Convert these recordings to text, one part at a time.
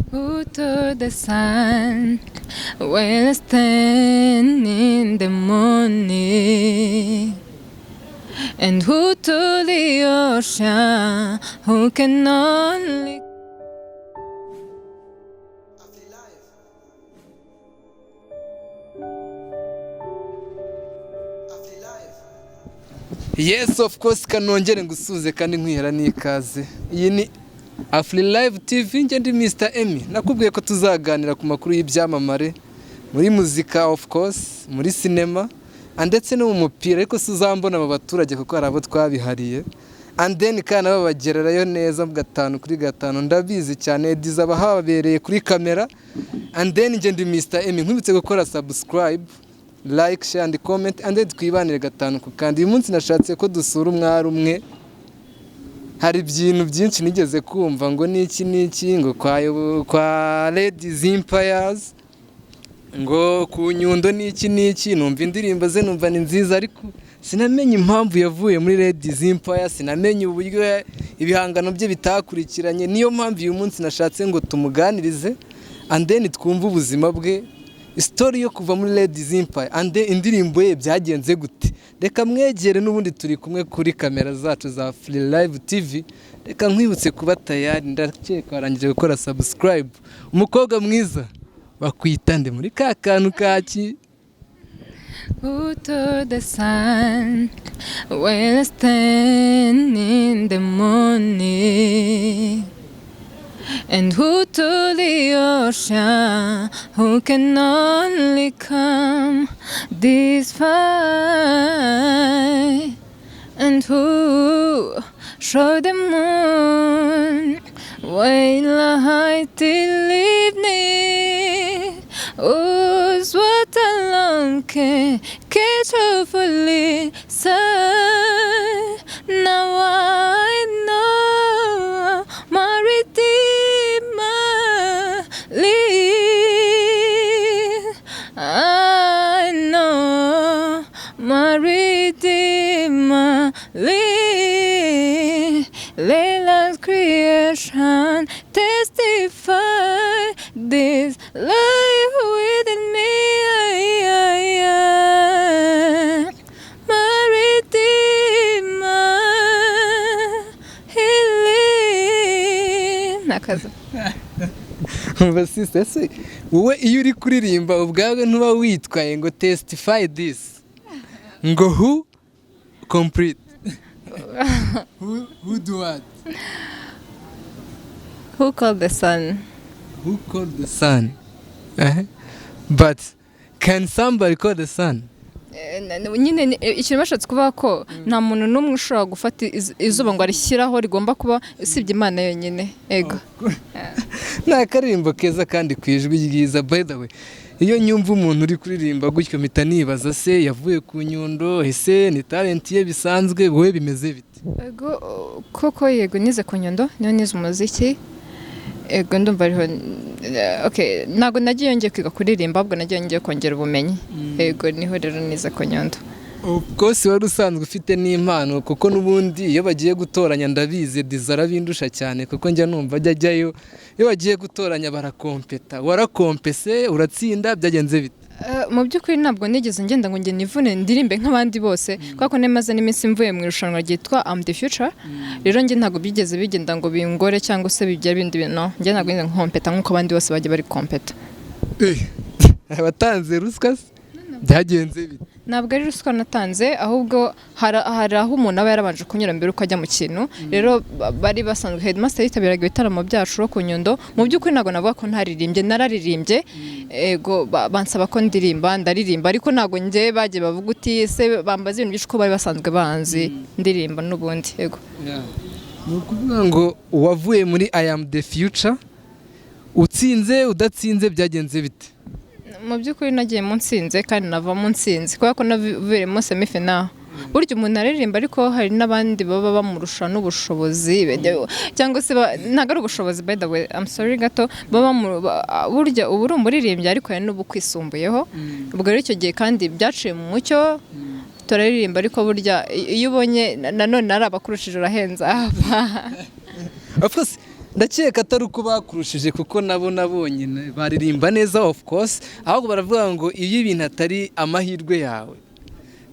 Who to the sun will stand in the morning, and who to the ocean who can only Yes, of course, kanongere ngusuze kandi nkwihera n'ikaze. Iyi ni Afri Live TV, njye ndi Mr. Emmy. Nakubwiye ko tuzaganira ku makuru y'ibyamamare muri muzika, of course, muri sinema ndetse no mu mupira, ariko si uzambona aba baturage kuko hari abo twabihariye. And then kandi nabo bagererayo neza gatanu kuri gatanu, ndabizi cyane. Ediza aba habereye kuri kamera. And then njye ndi Mr. Emmy, nkwibutse gukora subscribe, like, share and comment, and then twibanire gatanu ku kandi. Uyu munsi nashatse ko dusura umwari umwe. Hari ibintu byinshi nigeze kumva ngo niki niki, ngo kwa Ladies Empires, ngo ku Nyundo niki niki. Numva indirimbo ze, numva ni nziza, ariko sinamenye impamvu yavuye muri Ladies Empire, sinamenye uburyo ibihangano bye bitakurikiranye. Niyo mpamvu uyu munsi nashatse ngo tumuganirize and then twumve ubuzima bwe, story yo kuva muri Ladies Empire and then indirimbo ye byagenze gute. Reka mwegere, n'ubundi turi kumwe kuri kamera zacu za Free Live TV. Reka nkwibutse kuba tayari, ndakeka warangije gukora subscribe. Umukobwa mwiza, bakwita nde muri ka kantu kaki? Who to the sun will stand in the morning, and who to the ocean who can only come this far, and who show the moon when light till evening, whose what alone can catch hopefully say. Now I know my Redeemer lives. I know my Redeemer lives. Let creation testify this life within me. My Redeemer, He lives. Nakaza. Umva sister, ese wowe iyo uri kuririmba ubwawe ntuba witwaye ngo testify this, ngo who complete, who do what? Who called the sun? Who called the sun? But can somebody call the sun? Nyine ikintu bashatse kuvuga ko nta muntu n'umwe ushobora gufata izuba ngo arishyiraho rigomba kuba, usibye Imana yonyine, ego. Ni akaririmbo keza kandi ku ijwi ryiza. By the way, iyo nyumva umuntu uri kuririmba gutyo mpita nibaza: se yavuye ku Nyundo, ese ni talent ye bisanzwe? Wowe bimeze bite? Ego koko, yego, nize ku Nyundo, niyo nize umuziki. Ego, ndumva ariho. Okay, ntabwo nagiye ngiye kwiga kuririmba, ahubwo nagiye ngiye kongera ubumenyi. Ego, niho rero nize ku Nyundo. Of course wari usanzwe ufite n'impano, kuko n'ubundi iyo bagiye gutoranya, ndabizi, Diza arabindusha cyane kuko njya numva ajya ajyayo, iyo bagiye gutoranya barakompeta. Warakompese uratsinda, byagenze bite? Mu by'ukuri ntabwo nigeze ngenda ngo njye nivune ndirimbe nk'abandi bose, kubera ko nemaze n'iminsi mvuye mu irushanwa ryitwa Am the Future. Rero njye ntabwo byigeze bigenda ngo bingore cyangwa se bigire ibindi bintu. No, njye ntabwo nigeze nkompeta nk'uko abandi bose bagiye bari kompeta. Abatanze ruswa se, byagenze bite? Ntabwo ari ruswa natanze, ahubwo hari aho umuntu aba yarabanje kunyura mbere uko ajya mu kintu. Rero bari basanzwe, headmaster yitabiraga ibitaramo byacu ku Nyundo. Mu by'ukuri ntabwo navuga ko ntaririmbye, nararirimbye. Ego, bansaba ko ndirimba, ndaririmba, ariko ntabwo njye bagiye bavuga uti se bambaza ibintu byinshi, ko bari basanzwe banzi ndirimba n'ubundi, ego. Ni ukuvuga ngo wavuye muri I Am the Future utsinze, udatsinze, byagenze bite? Mu by'ukuri nagiye mu nsinze kandi navamo nsinze, kubera ko naviremo semi-final. Burya umuntu aririmba, ariko hari n'abandi baba bamurusha n'ubushobozi, cyangwa se ntabwo ari ubushobozi, by the way, I'm sorry gato, baba burya uba uri umuririmbyi ariko hari n'ubukwisumbuyeho. Ubwo rero icyo gihe kandi byaciye mu mucyo, turaririmba, ariko burya iyo ubonye nanone ari abakurushije urahenza. Of course. Ndakeka atari uko bakurushije, kuko nabo nabonye baririmba neza, of course, ahubwo baravuga ngo iyo ibintu atari amahirwe yawe.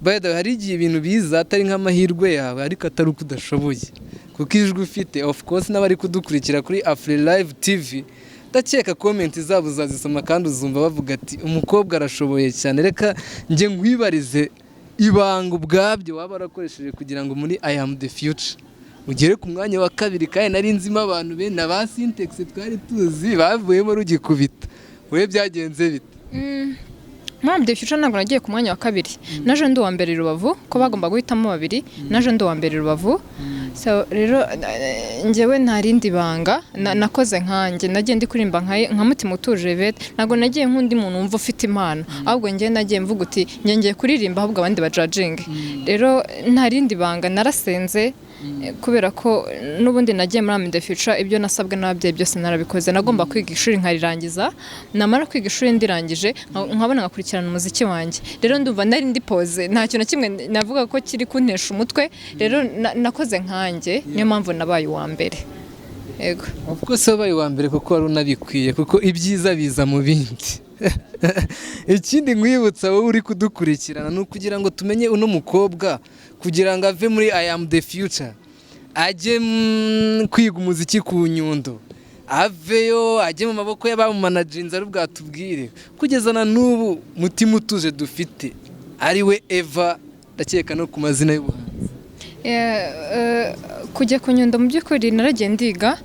By the way, hari igihe ibintu biza atari nk'amahirwe yawe, ariko atari uko udashoboye, kuko ijwi ufite, of course, n'abari kudukurikira kuri Afri Live TV, ndakeka comment zabo uzazisoma kandi uzumva bavuga ati: "Umukobwa arashoboye cyane." Reka njye nkwibarize ibanga ubwabyo waba warakoresheje kugira ngo muri I Am The Future ugere ku mwanya wa kabiri, kandi nari nzimo abantu bene ba Sintex twari tuzi bavuyemo rugikubita. Wowe byagenze bite? Muri I Am The Future ntabwo nagiye ku mwanya wa kabiri. Naje ndi uwa mbere i Rubavu, ko bagomba guhitamo babiri. Naje ndi uwa mbere i Rubavu. So rero njyewe nta rindi banga, nakoze nkanjye. Nagiye ndi kuririmba nka Mutima Utuje Yvette. Ntabwo nagiye nk'undi muntu wumva ufite impano, ahubwo njyewe nagiye mvuga uti: "Njye ngiye kuririmba, ahubwo abandi bajudginge." Rero nta rindi banga, narasenze, kubera ko n'ubundi nagiye muri I Am The Future, ibyo nasabwe n'ababyeyi byose narabikoze. Nagomba kwiga ishuri nkarirangiza, namara kwiga ishuri ndirangije, nkabona ngakurikirana umuziki wanjye. Rero ndumva nari ndi posé, nta kintu na kimwe navuga ko kiri kuntesha umutwe. Rero nakoze nkanjye, niyo mpamvu nabaye uwa mbere, yego. Of course wabaye uwa mbere kuko wari unabikwiye, kuko ibyiza biza mu bindi. Ikindi nkwibutsa, wowe uri kudukurikirana, ni ukugira ngo tumenye uno mukobwa, kugira ngo ave muri I Am The Future ajye kwiga umuziki ku Nyundo, aveyo ajye mu maboko y'abamumanajinze, ari bwatubwire kugeza na n'ubu Mutima Utuje dufite ari we Eva, ndakeka no ku mazina y'ubuhanzi. Kujya ku Nyundo, mu by'ukuri naragiye ndiga,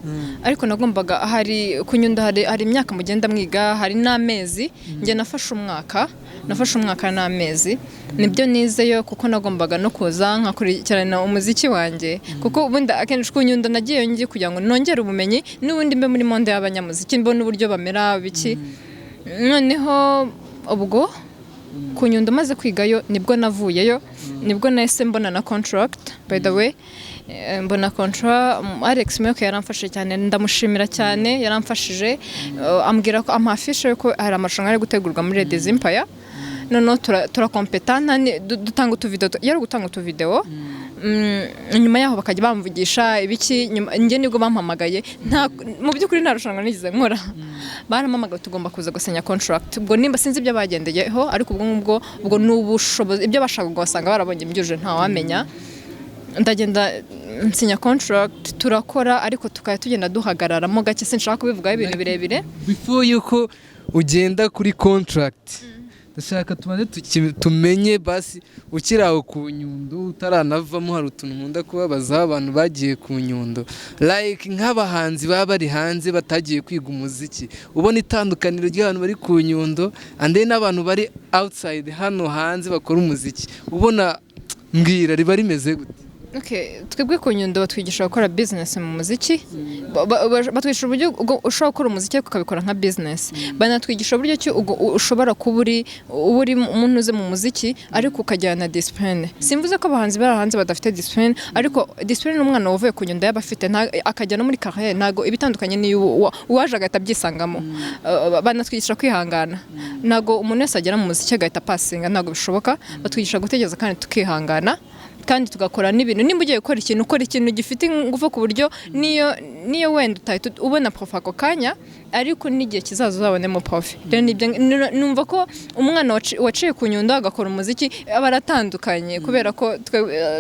ariko nagombaga, hari ku Nyundo hari imyaka mugenda mwiga, hari n'amezi. Njye nafashe umwaka n'amezi nibyo nizeyo, kuko nagombaga no kuza nkakurikirana umuziki wanjye, kuko ubundi akenshi ku Nyundo nagiye ngiye kugira ngo nongere ubumenyi, n'ubundi mbe muri monde y'abanyamuziki, mbone uburyo bamera biki. Noneho ubwo ku Nyundo maze kwigayo, nibwo navuyeyo, nibwo nahise mbona na contract. By the way, mbona contract. Alex Muyoboke yaramfashije cyane, ndamushimira cyane, yaramfashije, ambwira ko ampa affiche yuko hari amarushanwa ari gutegurwa muri Ladies Empire. Noneho turakompeta, dutanga utuvideo, yari gutanga utuvideo. Nyuma yaho bakajya bamvugisha ibiki. Nyuma njye nibwo bampamagaye. Nta, mu by'ukuri nta rushanwa nigeze nkora. Barampamagaye, tugomba kuza gusinya contract. Ubwo nimba sinzi ibyo bagendeyeho, ariko ubwo ngubwo ubwo ni ubushobozi, ibyo bashakaga wasanga barabonye mbyuje, ntawamenya. Ndagenda nsinya contract, turakora, ariko tukajya tugenda duhagararamo gake. Sinshaka kubivugaho ibintu birebire. Before yuko ugenda kuri contract, ndashaka tubanze tumenye basi ukiri aho ku Nyundo, utaranavamo, hari utuntu nkunda kubabazaho abantu bagiye ku Nyundo, like nk'abahanzi baba bari hanze batagiye kwiga umuziki. Ubona itandukaniro ry'abantu bari ku Nyundo and then n'abantu bari outside hano hanze bakora umuziki, ubona, mbwira, riba rimeze gute? Okay, twebwe ku Nyundo batwigisha gukora business mu muziki. Batwigisha uburyo ushobora gukora umuziki ariko ukabikora nka business. Banatwigisha uburyo ki ushobora kuba uba uri umuntu uze mu muziki, ariko ukajyana discipline. Simvuze ko abahanzi bari hanze badafite discipline, ariko discipline n'umwana wavuye ku Nyundo yaba afite akajya no muri carrière ntago iba itandukanye n'iyo uwaje agahita abyisangamo. Banatwigisha kwihangana. Ntago umuntu wese agera mu muziki agahita apasinga, ntago bishoboka. Batwigisha gutegereza kandi tukihangana kandi tugakora n'ibintu. Nimba ugiye gukora ikintu, ukora ikintu gifite ingufu, ku buryo niyo wenda utahita ubona profit ako kanya, ariko n'igihe kizaza uzabonemo profit. Rero nibyo numva ko umwana waciye ku Nyundo agakora umuziki aba aratandukanye, kubera ko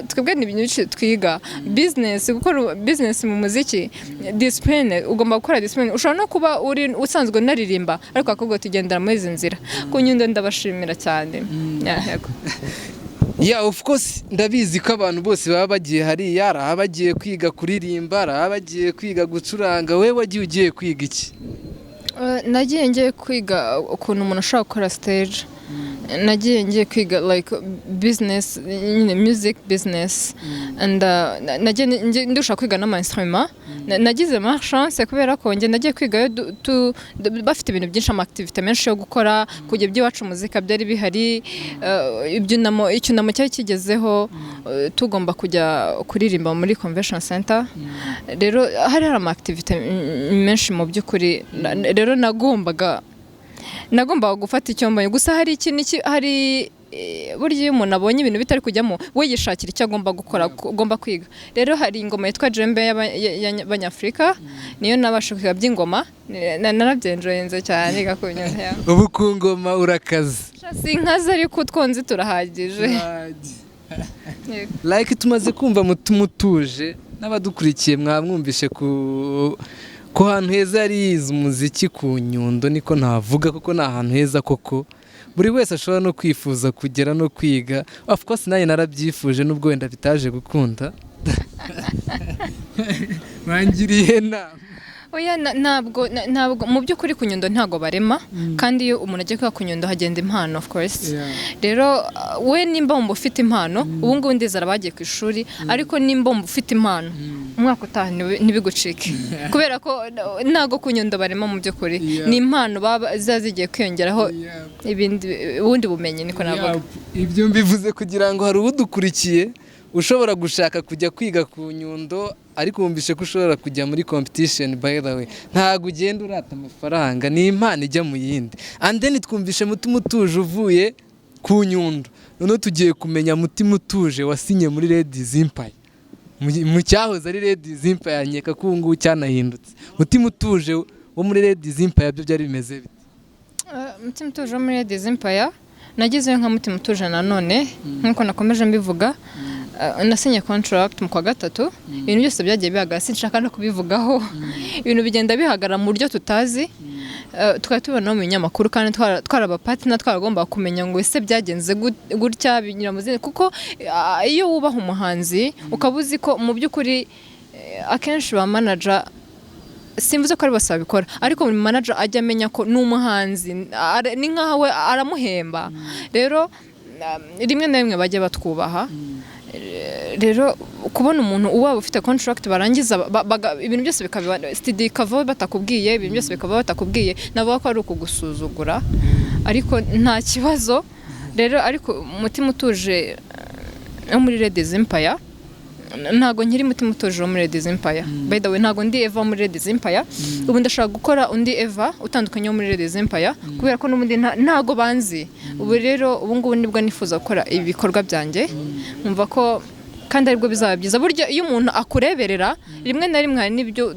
twebwe ni ibintu byinshi twiga: business, gukora business mu muziki, discipline, ugomba gukora discipline. Ushobora no kuba uri usanzwe unaririmba, ariko akubwo tugendera muri izi nzira. Ku Nyundo ndabashimira cyane. Yeah, yego. Yeah, of course, ndabizi ko abantu bose baba bagiye hariya, hari abagiye kwiga kuririmba, hari abagiye kwiga gucuranga. We wagiye ugiye kwiga iki? Nagiye ngiye kwiga ukuntu umuntu ashobora gukora stage. Nagiye ngiye kwiga like business nyine, music business, and nagiye ndusha kwiga n'ama instrument. Nagize ma chance kubera ko njye nagiye kwigayo bafite ibintu byinshi, ama activité menshi yo gukora. Kujya iby'iwacu muzika byari bihari, ibyunamo, icyunamo cyari kigezeho, tugomba kujya kuririmba muri convention center. Rero hari ama activité menshi mu by'ukuri. Rero nagombaga gufata icyo mbonye gusa. Hari ikintu hari Burya iyo umuntu abonye ibintu bitari kujyamo, we yishakira icyo agomba gukora, agomba kwiga. Rero hari ingoma yitwa djembe y'Abanyafurika, niyo nabasha kwiga by'ingoma, narabyenjoyinze cyane gakunyura. Ubu ku ngoma urakaze? Sinkaze, ariko utwonzi turahagije. Yego. Like tumaze kumva Mutima Utuje, n'abadukurikiye mwamwumvishe ku hantu heza yari yize umuziki ku Nyundo, niko navuga, kuko ni ahantu heza koko buri wese ashobora no kwifuza kugera no kwiga. Of course nanjye narabyifuje, nubwo wenda bitaje gukunda, bangiriye inama. Oya, ntabwo mu by'ukuri ku Nyundo ntabwo barema, kandi iyo umuntu agiye kwiga ku Nyundo hagenda impano, of course. Rero we nimba wumva ufite impano, ubu ngubu ndizera bagiye ku ishuri, ariko nimba wumva ufite impano, umwaka utaha ntibigucike, kubera ko ntabwo ku Nyundo barema mu by'ukuri. Ni impano baba ziba zigiye kwiyongeraho ibindi, ubundi bumenyi, niko navuga. Ibyo mbivuze kugira ngo hari udukurikiye ushobora gushaka kujya kwiga ku Nyundo, ariko wumvishe ko ushobora kujya muri competition. By the way, ntabwo ugenda urata amafaranga, ni impano ijya mu yindi. And then twumvishe Mutima Utuje uvuye ku Nyundo, noneho tugiye kumenya Mutima Utuje wasinye muri Ladies Empire, mu cyahoze ari Ladies Empire, nkeka ko ubu ngubu cyanahindutse. Mutima Utuje wo muri Ladies Empire byo byari bimeze bite? Mutima Utuje wo muri Ladies Empire nagezeyo nka Mutima Utuje nanone, nk'uko nakomeje mbivuga. Nasinye contract mu kwa gatatu, ibintu byose byagiye bihagarara, sinshaka no kubivugaho. Ibintu bigenda bihagarara mu buryo tutazi. Tukaba tubona no mu binyamakuru, kandi twari abapartner, twaragomba kumenya ngo ese byagenze gutya, binyura mu zindi, kuko iyo wubaha umuhanzi ukaba uzi ko mu by'ukuri akenshi ba manager, simvuze ko ari bose babikora, ariko buri manager ajya amenya ko ni umuhanzi, ni nkaho we aramuhemba. Rero rimwe na rimwe bajya batwubaha. Rero kubona umuntu waba ufite contract, barangiza ibintu byose bikaba, studio ikavaho batakubwiye, ibintu byose bikaba batakubwiye, navuga ko ari ukugusuzugura, ariko nta kibazo. Rero ariko Umutima Utuje wo muri Ladies Empire, ntabwo nkiri Mutima Utuje wo muri Ladies Empire. By the way, ntabwo ndi Eva wo muri Ladies Empire. Ubu ndashaka gukora undi Eva utandukanye wo muri Ladies Empire, kubera ko n'ubundi ntabwo banzi. Ubu rero, ubu ngubu nibwo nifuza gukora ibikorwa byanjye, nkumva ko kandi aribwo bizaba byiza. Burya iyo umuntu akureberera, rimwe na rimwe hari n'ibyo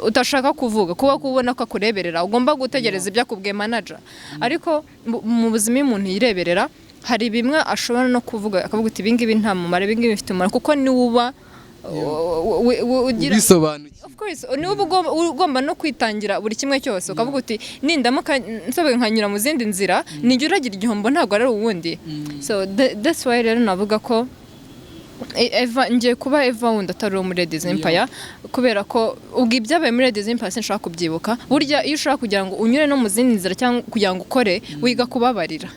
udashaka kuvuga, kuba kubona ko akureberera, ugomba gutegereza ibyo akubwiye manager. Ariko mu buzima iyo umuntu yireberera, hari bimwe ashobora no kuvuga, akavuga uti ibingibi nta mumaro, ibingibi bifite umumaro, kuko niwe uba ugira Ubisobanukiwe. Of course, niba ugomba no kwitangira buri kimwe cyose, ukavuga uti nindamuka nsoboye nkanyura mu zindi nzira, nijya uragira igihombo, ntabwo ari uwundi. So that's why rero navuga ko Eva ngiye kuba Eva wundi atari uwo muri Ladies Empire, kubera ko ubwo ibyabaye muri Ladies Empire sinshaka kubyibuka. Burya iyo ushaka kugira ngo unyure no mu zindi nzira cyangwa kugira ngo ukore, wiga kubabarira.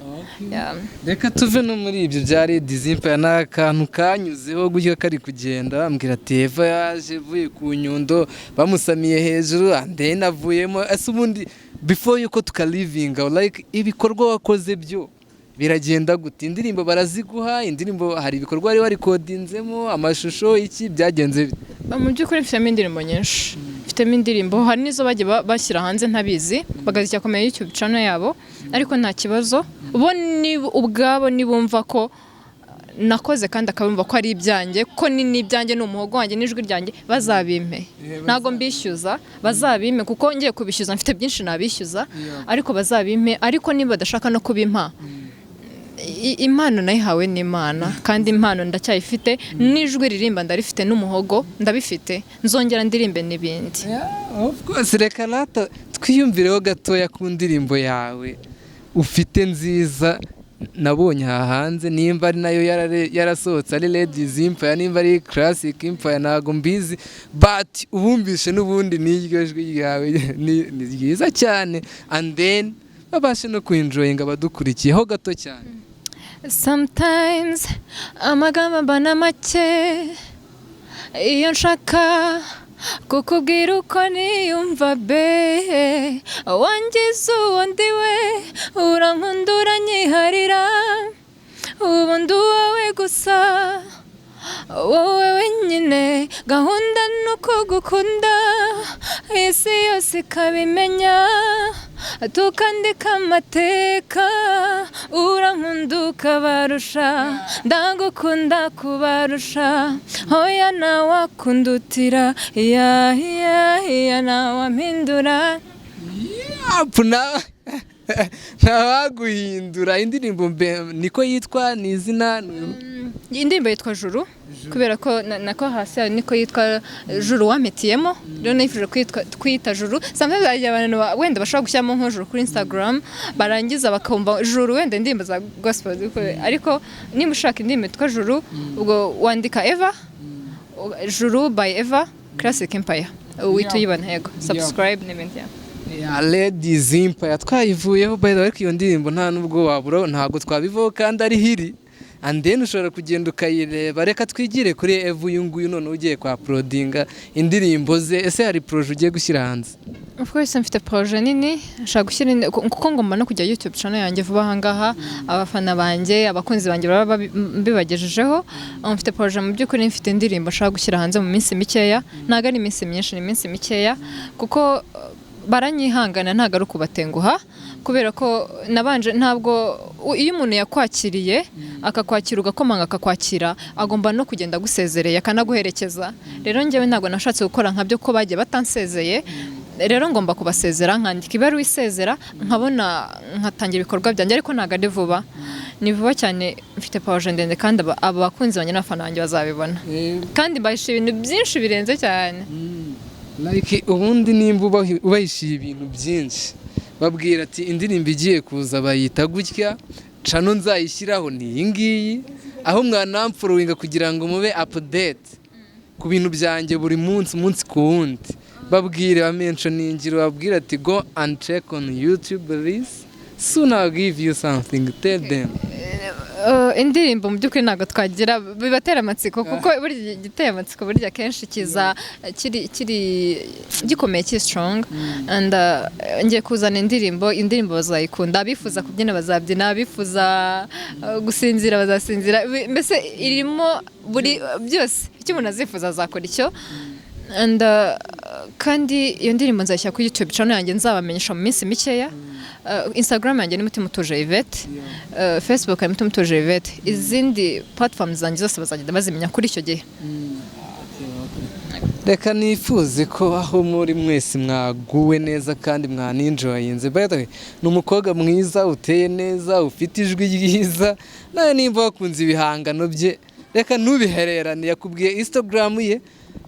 Yeah. Reka tuve no muri ibyo bya Ladies Empire, ni akantu kanyuzeho gutyo kari kugenda, bambwira ati Eva yaje avuye ku Nyundo, bamusamiye hejuru, and then avuyemo. Ese ubundi before yuko tukalivinga, like ibikorwa wakoze byo biragenda gute? Indirimbo baraziguha, indirimbo hari ibikorwa wari warikodinzemo, amashusho, iki, byagenze bite? Mu by'ukuri mfitemo indirimbo nyinshi, mfitemo indirimbo, hari n'izo bagiye bashyira hanze ntabizi, bakazishyira ku ma YouTube channel yabo, ariko nta kibazo. Bo ni ubwabo nibumva ko nakoze kandi akabumva ko ari ibyanjye, ko ni n'ibyanjye, ni umuhogo wanjye n'ijwi ryanjye, bazabimpe. Ntabwo mbishyuza, bazabimpe, kuko ngiye kubishyuza mfite byinshi nabishyuza, ariko bazabimpe. Ariko niba badashaka no kubimpa, impano nayihawe n'Imana, kandi impano ndacyayifite, n'ijwi ririmba ndarifite, n'umuhogo ndabifite, nzongera ndirimbe n'ibindi. Of course, reka rata twiyumvireho gatoya ku ndirimbo yawe ufite nziza nabonye aha hanze, nimba ari nayo yarasohotse ari Ladies Empire, nimba ari Classic Empire, ntabwo mbizi, but ubumvishe n'ubundi n'iryo jwi ryawe ni ryiza cyane, and then babashe no kuenjoyinga abadukurikiyeho gato cyane. Sometimes amagambo mbana make iyo nshaka kukubwira uko niyumva be, wangize uwo ndiwe, urankunda, uranyiharira, ubu ndi uwawe gusa, wowe wenyine. Gahunda ni ukugukunda. Isi yose ikabimenya, tukandika amateka. Urankunda ukabarusha, ndagukunda kubarusha. Hoya, nawakundutira ya ya ya, nawampindura. Apu na ntawaguhindura. Indirimbo niko yitwa? Ni izina? Indirimbo yitwa Juru kubera ko nako hasi yayo niko yitwa, Juru wampitiyemo. Rero nifuje kwita Juru. Sometimes hari igihe abantu wenda bashobora gushyiramo nko Juru kuri Instagram, barangiza bakumva Juru wenda indirimbo za gospel, ariko niba ushaka indirimbo yitwa Juru, ubwo wandika Eva, Juru by Eva Classic Empire, uhita uyibona. Yego, subscribe n'ibindi, yeah. Ya Ladies Empire twayivuyeho by the way, ariko iyo ndirimbo nta nubwo wabura, ntabwo twabivaho kandi ari hiri, and then ushobora kugenda ukayireba. Reka twigire kuri Eva uyu nguyu none ugiye kwa uploadinga indirimbo ze. Ese hari projet ugiye gushyira hanze? Of course, mfite projet nini nshaka gushyira kuko ngomba no kujya YouTube channel yanjye vuba aha ngaha. Abafana banjye, abakunzi banjye baba mbibagejejeho. Mfite projet mu by'ukuri, mfite indirimbo nshaka gushyira hanze mu minsi mikeya. Ntabwo ari iminsi myinshi, ni iminsi mikeya, kuko baranyihangana, ntabwo ari ukubatenguha, kubera ko nabanje ntabwo iyo umuntu yakwakiriye, akakwakira ugakomanga akakwakira, agomba no kugenda agusezereye, akanaguherekeza. Rero njyewe ntabwo nashatse gukora nkabyo ko bagiye batansezeye. Rero ngomba kubasezera, nkandika ibaruwa isezera, nkabona nkatangira ibikorwa byanjye, ariko ntabwo ari vuba, ni vuba cyane. Mfite projet ndende kandi aba bakunzi banjye n'abafana banjye bazabibona, kandi mbahisha ibintu byinshi birenze cyane. Like ubundi nimba ubahishiye ibintu byinshi, babwira ati indirimbo igiye kuza bayita gutya, channel nzayishyiraho ni iyi ngiyi, aho mwanamfollowinga kugira ngo mube update ku bintu byanjye buri munsi, umunsi ku wundi. Babwire, bamentioningire, babwire ati go and check on YouTube this soon, I'll give you something, tell them. Indirimbo mu by'ukuri ntabwo twagira bibatera amatsiko, kuko burya igiteye amatsiko burya kenshi kiza kiri gikomeye, kiri strong. And ngiye kuzana indirimbo, indirimbo bazayikunda. Abifuza kubyina bazabyina, abifuza gusinzira bazasinzira. Mbese irimo buri byose, icyo umuntu azifuza azakora icyo. And kandi iyo ndirimbo nzayishyira kuri YouTube channel yanjye, nzabamenyesha mu minsi mikeya. Instagram yanjye ni Mutima Utuje Yvette, Facebook ni Mutima Utuje Yvette. Izindi platforms zanjye zose bazagenda bazimenya kuri icyo gihe. Reka nifuze ko aho muri mwese mwaguwe neza kandi mwaninjoyinze. By the way, ni umukobwa mwiza, uteye neza, ufite ijwi ryiza. Nawe nimba wakunze ibihangano bye, reka ntubihererane. Yakubwiye Instagram ye,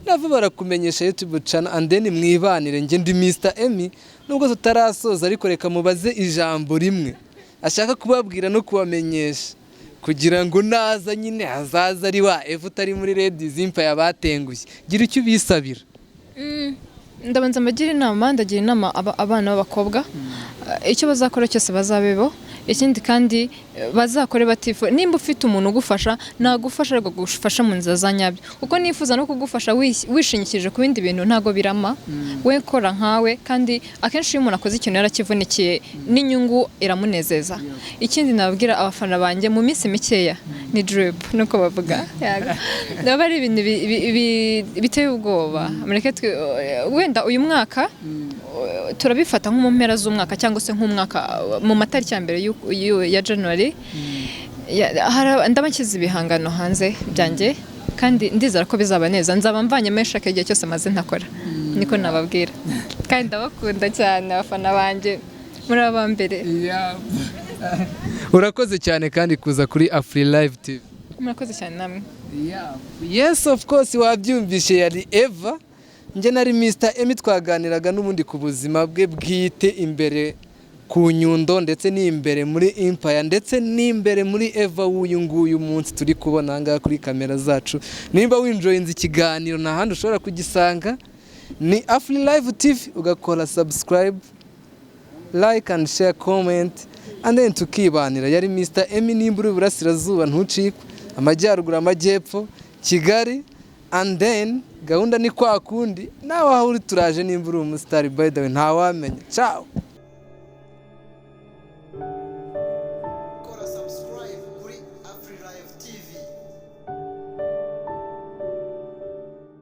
navo barakumenyesha YouTube channel, and then mwibanire. Njye ndi Mr Emmy. Nubwo tutarasoza, ariko reka mubaze ijambo rimwe ashaka kubabwira no kubamenyesha, kugira ngo naza nyine azaza ari wa Eva utari muri Ladies Empire batengushye. Gira icyo ubisabira. Ndabanza mbagira inama, ndagira inama abana b'abakobwa. Icyo bazakora cyose bazabebo. Ikindi kandi, bazakore batifu. Nimba ufite umuntu ugufasha, nagufasha, ariko gufasha mu nzira za nyabyo, kuko nifuza no kugufasha wishingikirije ku bindi bintu ntago birama. We kora nkawe, kandi akenshi iyo umuntu akoze ikintu yarakivunikiye, n'inyungu iramunezeza. Ikindi nababwira abafana banjye, mu minsi mikeya ni drip, nuko bavuga. Yego. Ndaba ari ibintu biteye ubwoba. Mureke wenda uyu mwaka turabifata nko mu mpera z'umwaka cyangwa se nk'umwaka, mu matariki ya mbere ya January. Ndaba nshyize ibihangano hanze byanjye, kandi ndizera ko bizaba neza. Nzaba mvanyemo eshaka igihe cyose maze ntakora, niko nababwira. Kandi ndabakunda cyane abafana banjye, muri abambere. Urakoze cyane kandi kuza kuri Afri Live TV. Murakoze cyane namwe. Yes, of course, wabyumvishe, yari Eva. Njye nari Mr Emmy, twaganiraga n'ubundi ku buzima bwe bwite imbere ku Nyundo, ndetse n'imbere muri Empire, ndetse n'imbere muri Eva w'uyu nguyu munsi turi kubona aha ngaha kuri kamera zacu. Nimba winjoyinze ikiganiro, nta handi ushobora kugisanga, ni Afri Live TV. Ugakora subscribe, like and share, comment, and then tukibanira. Yari Mr Emmy. Nimba uri iburasirazuba ntucikwe, amajyaruguru, amajyepfo, Kigali, and then gahunda ni kwa kundi. Nawe aho uri turaje, nimba uri umusitari, by the way, ntawamenya. Ciao.